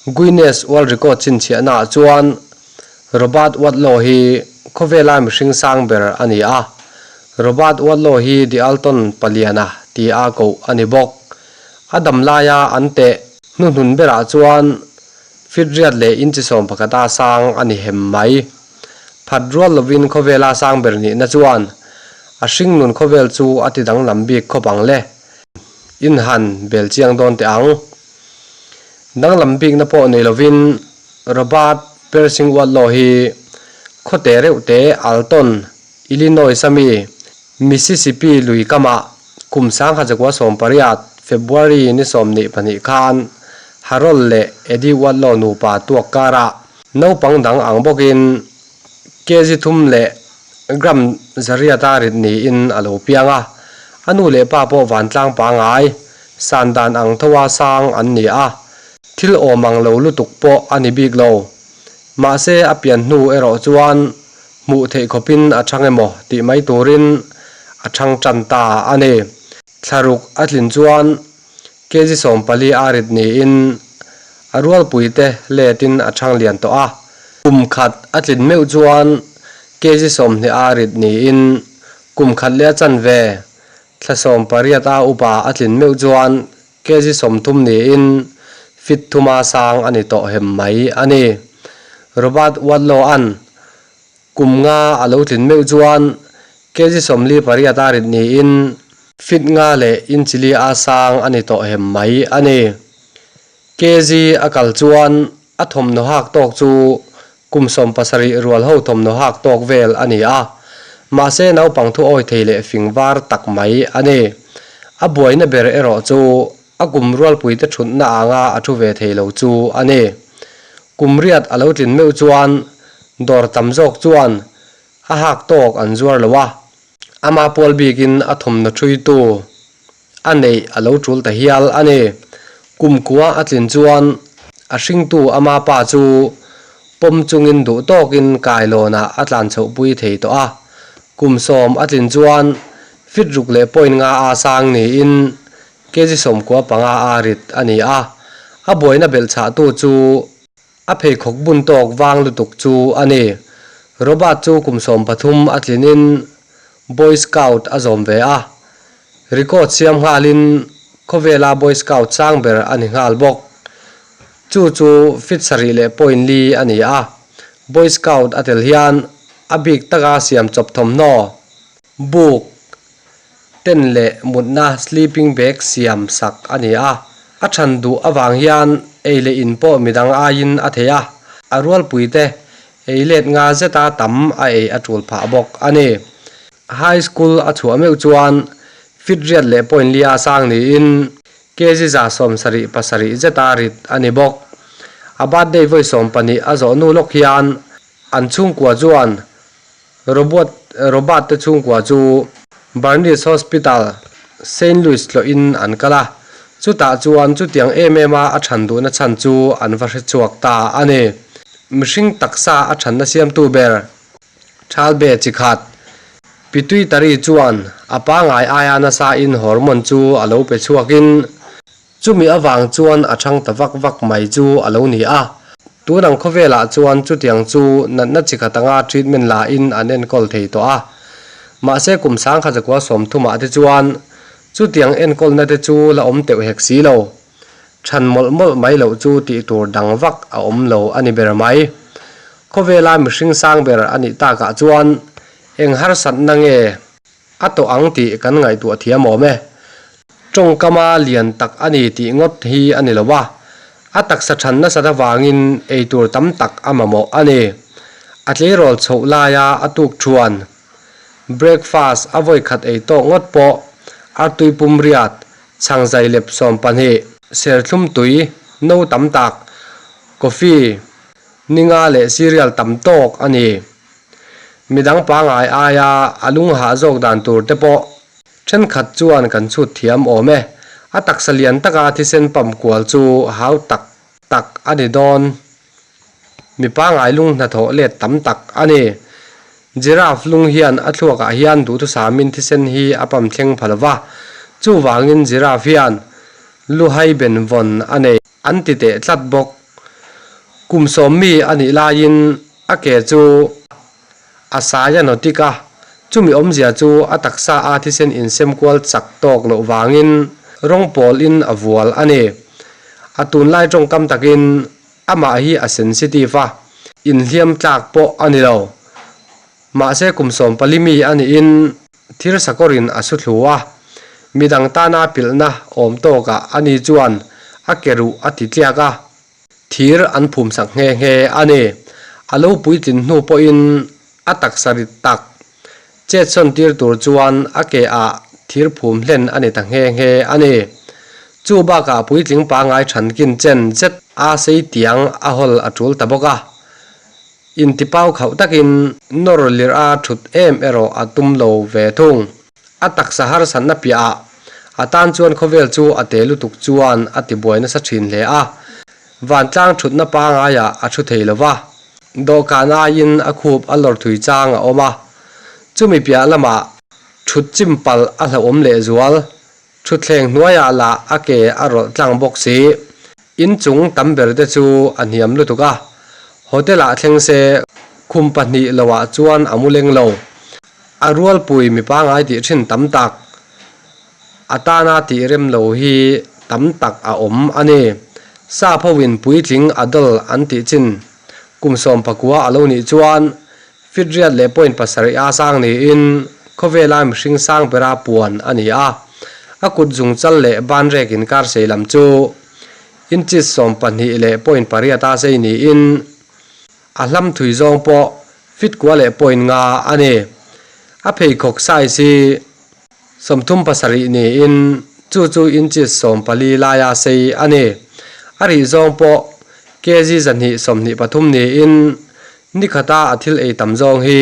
Guinness World Record chhinchhiahnaah chuan Robert Wadlow hi khawvela mihring sang ber a ni a. Robert Wadlow hi The Alton Paliana tia koh a ni bawk. A dam laia an teh hnuhnun berah chuan feet riat leh inchi sawmpakhata sang a ni hem mai. Phat rual lovin khawvela sang ber nihna chuan a hringnun khawvel chu a ti danglam bik khawp ang le. Inhan bel chiang dawn teh ang. Danglam bikna pawh nei lovin Robert Pershing Wadlow hi khawte reuh te Alton, Illinois a mi Mississippi lui kamah kum 1918 February ni 22 khan Harold leh Eddie Wadlow nupa tuak karah naupang dang ang bawkin kg thum leh gram zariata rit niin a lo piang a. A nu leh pa pawh vantlang pangai san dan ang thoa sang an ni a, thil awm ang lo lutuk pawh a ni bik lo. Mahse a pian hnu erawh chuan Hmuh theih khawpin a chhang emaw tih mai turin a chhang tan ta a ni. Thlaruk a tlin chuan kg 14 a rit niin a rualpuite letin a chhang lian tawh a. Kum khat a tlin meuh chuan kg 20 a rit niin kum khat leh a chanve thla 18 a upa a tlin meuh chuan kg 30 niin feet thuma sang a ni tawh hem mai a ni. Robert Wadlow-a'n kum nga a lo tlin meuh chuan kg 48 a rit niin feet nga leh inch li a sang a ni tawh hem mai a ni. Kg a kal chuan a thawmhnaw hak tawk chu kum 70 rual ho thawmhnaw hak tawk vel a ni a, mahse naupang thu awi thei leh fing var tak mai a ni. A buaina ber erawh chu a kum rualpuite thutna anga a thu ve thei lo chu a ni. Kum riat a lo tlin meuh chuan dawr tam zawk chuan a hak tawk an zuar lo a, ama pual bikin a thawmhnaw thuitu a neih a lo tul ta hial a ni. Kum kua a tlin chuan a hringtu ama pa chu pawm chungin duh tawkin kailawnah a tlan chhohpui thei tawh a. Kum 10 a tlin chuan feet ruk leh point nga a sang niin kg 95 a rit a ni a. A buaina belhchhahtu chu a pheikhawk bun tawk vang lutuk chu a ni. Robert chu kum 13 a tlinin Boy Scout a zawm ve a. Record siam nghalin khawvela Boy Scout sang ber a ni nghal bawk. Chu chu feet sarih leh point li a ni a. Boy Scout a tel hian a bik taka siam chawp thawmhnaw, buk, tent leh mutna sleeping bag siam sak a ni a. A than duh avang hian ei leh in pawh midang aiin a thei a, a rualpuite ei let nga zeta tam a ei a tul phah bawk a ni. High School a chhuah meuh chuan feet riat leh point lia sang niin kg 77 zeta rit a ni bawk. A birthday vawi 12 a zawh hnu lawk hian an chhungkua chuan Robot Robert te chhungkua chu Barnes Hospital, Saint Louis tlawhin an kal a, chutah chuan chutiang em em a a chhan duhna chhan chu an va hre chhuak ta a ni. Mihring taksa a chhanna siamtu ber Thalbe chi khat pituitary chuan a pangai aia nasa in hormone chu a lo pe chhuakin chumi avang chuan a chhang ta vak vak mai chu a lo ni a. Tunang khawvelah chuan chutiang chu natna chi khat anga treatment la in an enkawl thei tawh a. Mahse kum 1930 ah te chuan chutiang enkawlna te chu la awm teuh hek si lo. Chhan mawlh mawlh mai loh chu tih tur dang vak a awm lo a ni ber mai. Khawvela mihring sang ber a nih takah chuan eng harsatna nge a tawh ang tih kan ngaihtuah thiam awm e. Tawngkama lian tak a ni tih ngawt hi a ni lo a, a taksa than nasat avangin eitur tam tak a mamawh a ni. A tleirawl chhoh laia a tuk thuan breakfast a vawi khat ei tawk ngawt pawh artui pum riat chhang zai lep 12, serthlum tui, no tam tak, coffee, ninga leh cereal tam tawk a ni. Midang pangai aia a lung hah zawk dan tur te pawh thenkhat chuan kan chhut thiam awm e. A taksa lian taka thisen pump kual chu hau tak tak a ni dawn. Mi pangai lung hnathawh let tam tak a ni. Giraffe lung hian a thluakah hian duhthusamin thisen hi a pump thleng pha lova, chuvangin giraffe hian luhai ben vawn a nei an ti teh tlat bawk. Kum sawmmi a nih laiin a ke chu a sai a nawtik a, chumi awmzia chu a taksa a thisen insem kual chak tawk loh vangin rawng pawlin a vual a ni. A tunlai tawngkam takin amah hi a sensitive a, inhliam tlak pawh a ni lo. Mahse kum 14 mi a niin thir sakawrin a su thlu a, midang tana pilhna awm tawkah ani chuan a ke ruh a ti tliak a, thir an phumsak nghe nghe a ni. A lo puitlin hnu pawhin a taksa rit tak chetsawn tir tur chuan a ke ah thir phum hlen a ni ta nghe nghe a ni. Chu bakah puitling pangai thankin chen zet a sei tiang a hawl a tul ta bawk a. Intipau khauh takin nawr lirh a thut em erawh a tum lo ve thung. A taksa harsatna piahah a tan chuan khawvel chu a te lutuk chuan a tibuai nasa thin hle a. Vantlang thutna pangaiah a thu thei lo va, dawhkan aiin a khup a lawr thui chang a awm a. Chumi piah lamah thut chim palh a hlauhawm lehzual. Thutthleng hnuaiah lah a ke a rawlh tlang bawk si. Inchung tam ber te chu a hniam lutuk a, hotel ah thleng se khum pahnih loah chuan a mu leng lo. A rualpui mi pangai tih thin tam tak, a tana tih rem lo hi tam tak a awm a ni. Sap hoin puitling a dawl an tih chin kum 19 a lo nih chuan Feet riat leh point pasarih a sang niin khawvela mihring sang bera puan a ni a. A kut zung chal leh banrek inkar sei lam chu inches 12 leh point pariat a sei niin a hlam thui zawng pawh feet kua leh point nga a ni. A pheikhawk size hi 37 niin chu chu inches 14 laia sei a ni. A rih zawng pawh kg 123 niin Nikhata a thil ei tam zawng hi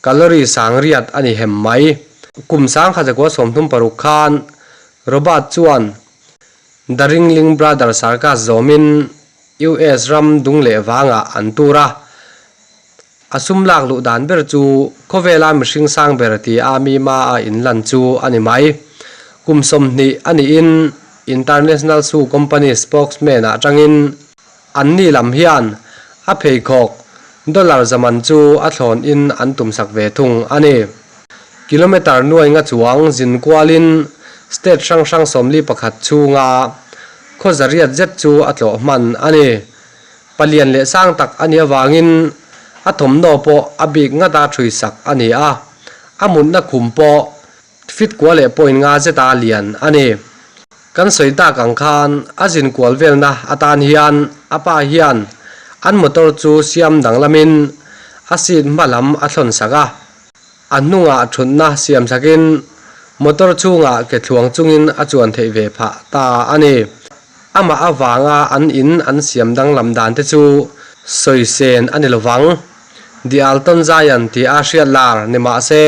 calorie sang riat a ni hem mai. Kum 1936 khan Robert chuan The Ringling Brothers Circus zawmin US ram dung leh vangah an tur a. A sum lak luh dan ber chu khawvela mihring sang ber tia mi ma a inlan chu a ni mai. Kum 20 a niin International Shoe Company spokesman ah tangin Anni lam hian a pheikhawk dollar zaman chu a thlawn in an tumsak ve thung a ni. Kilometre nuai nga chuang zin kualin state hrang hrang 41 chhunga khaw zariat zet chu a tlawh hman a ni. Palian leh sang tak a nih avangin a thawmhnaw pawh a bik ngata ṭhuisak a ni a, a mutna khum pawh Feet kua leh point nga zeta lian a ni. Kan sawi tak ang khan a zin kual velna atan hian a pa hian an motor chu siam danglamin a seat hma lam a thlawn sak a, a hnungah thutna siam sakin motor chhungah ke thluang chungin a chuan theih ve phah ta a ni. Amah avanga an in an siam danglam dan te chu sawi sen a ni lovang. The Alton Giant tih a hriat lar ni mah se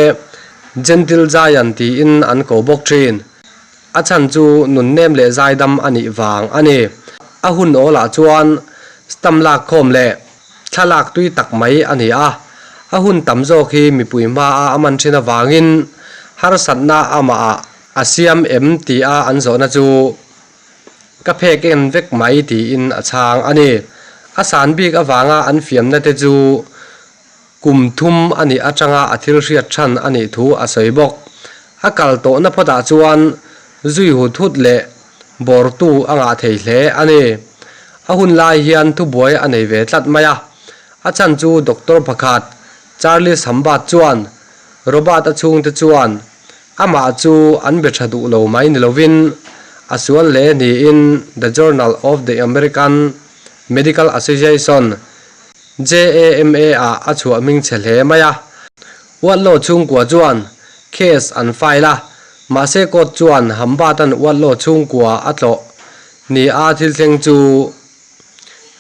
Gentle Giant tiin an ko bawk thin. A chhan chu nunnem leh zaidam a nih vang a ni. A hun awlah chuan stamp lak khawm leh thlalak tui tak mai a ni a. A hun tam zawk hi mipui hmaa a man thin avangin harsatna amahah a siam em tia an zawhna chu Ka phek en vek mai tiin a chhang a ni. A san bik avanga an fiamna te chu kum thum a nih atanga a thil hriat than a nih thu a sawi bawk. A kal tawhna phawtah chuan zui hut hut leh bawrtu a ngah thei hle a ni. A hun lai hian thubuai a nei ve tlat mai a. A chhan chu doctor pakhat Charles Humbard chuan Robert-a chhungte chuan Amah chu an be tha duh lo mai ni lovin a sual hle niin The Journal of the American Medical Association, JAMA, ah a chhuah hming chhe hle mai a. Uatlaw chhungkua chuan case an file a, mahse court chuan Hambatan Uatlaw chhungkua a tlawh ni a thil thleng chu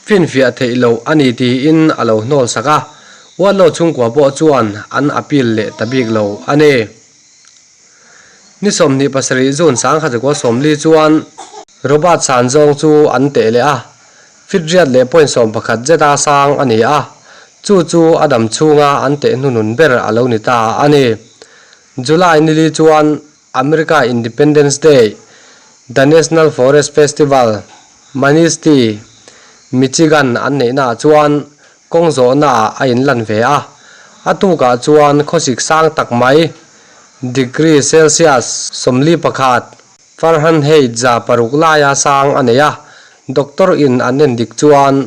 finfiah theih loh a ni tiin a lo hnawl sak a, Uatlaw chhungkua pawh chuan an appeal leh ta bik lo a ni. Ni 27 June 1940 chuan Robert San zawng chu an teh leh a, feet riat leh point 11 zeta sang a ni a, chu chu a dam chhunga an teh hnunun ber a lo ni ta a ni. July nili chuan America Independence Day, The National Forest Festival, Manistee, Michigan an neihnaah chuan kawng zawhnaah a inlan ve a. A tukah chuan khawsik sang tak mai, degree Celsius 41, Fahrenheit 600 laia sang a nei a. Doctor in an en dik chuan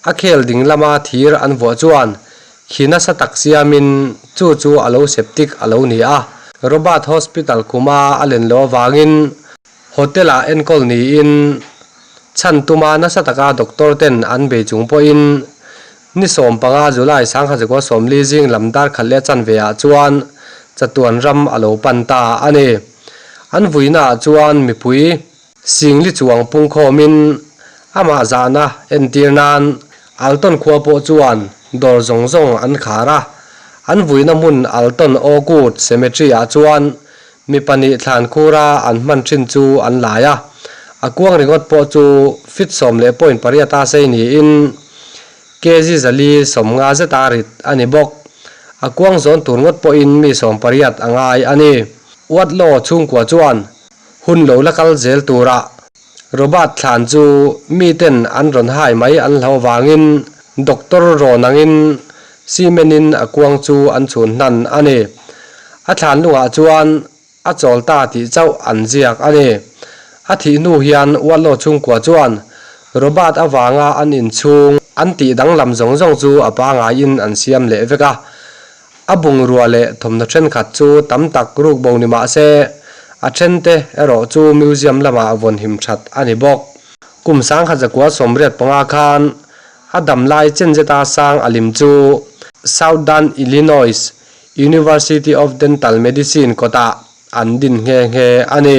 a khel ding lama thir an vuah chuan khi nasa tak siamin chu chu a lo septic a lo ni a. Robert Hospital khuma a len loh avangin Hotel ah enkawl niin chhan tuma nasa taka doctor ten an bei chung pawhin ni 15 July 1940 zing lam dar khat leh chanve ah chuan chatuan ram a lo pan ta a ni. An vuina ah chuan mipui singli chuang pungkhawmin amah zahna entir nan Alton khua pawh chuan dawr zawng zawng an khar a, an vuina hmun Alton Oakwood Cemetery ah chuan Mi pahnih thlan khura an hman thin chu an lai a, a kuang ringawt pawh chu fit sawm leh point pariat a sei niin kg zali 50 zeta rit a ni bawk. A kuang zawn tur ngawt pawhin mi 18 a ngai a ni. Uatlaw chhungkua chuan hun lo la kal zel turah Robert thlan chu miten an rawn hai mai an hlauh avangin Doctor rawn angin cement in a kuang chu an chhun hnan a ni. A thlan lungah chuan a chawl ta tih chauh an ziak a ni. A thih hnu hian Uatlaw chhungkua chuan Robert avanga an inchhung an tih danglam zawng zawng chu a pangaiin an siam leh vek a. A bungrua leh thawmhnaw thenkhat chu tam tak ruk bo ni mah se, a thente erawh chu museum lamah vawnhim that a ni bawk. Kum 1985 khan a dam lai chen zeta sang a lim chu Southern Illinois University of Dental Medicine kawtah an din nghe nghe a ni.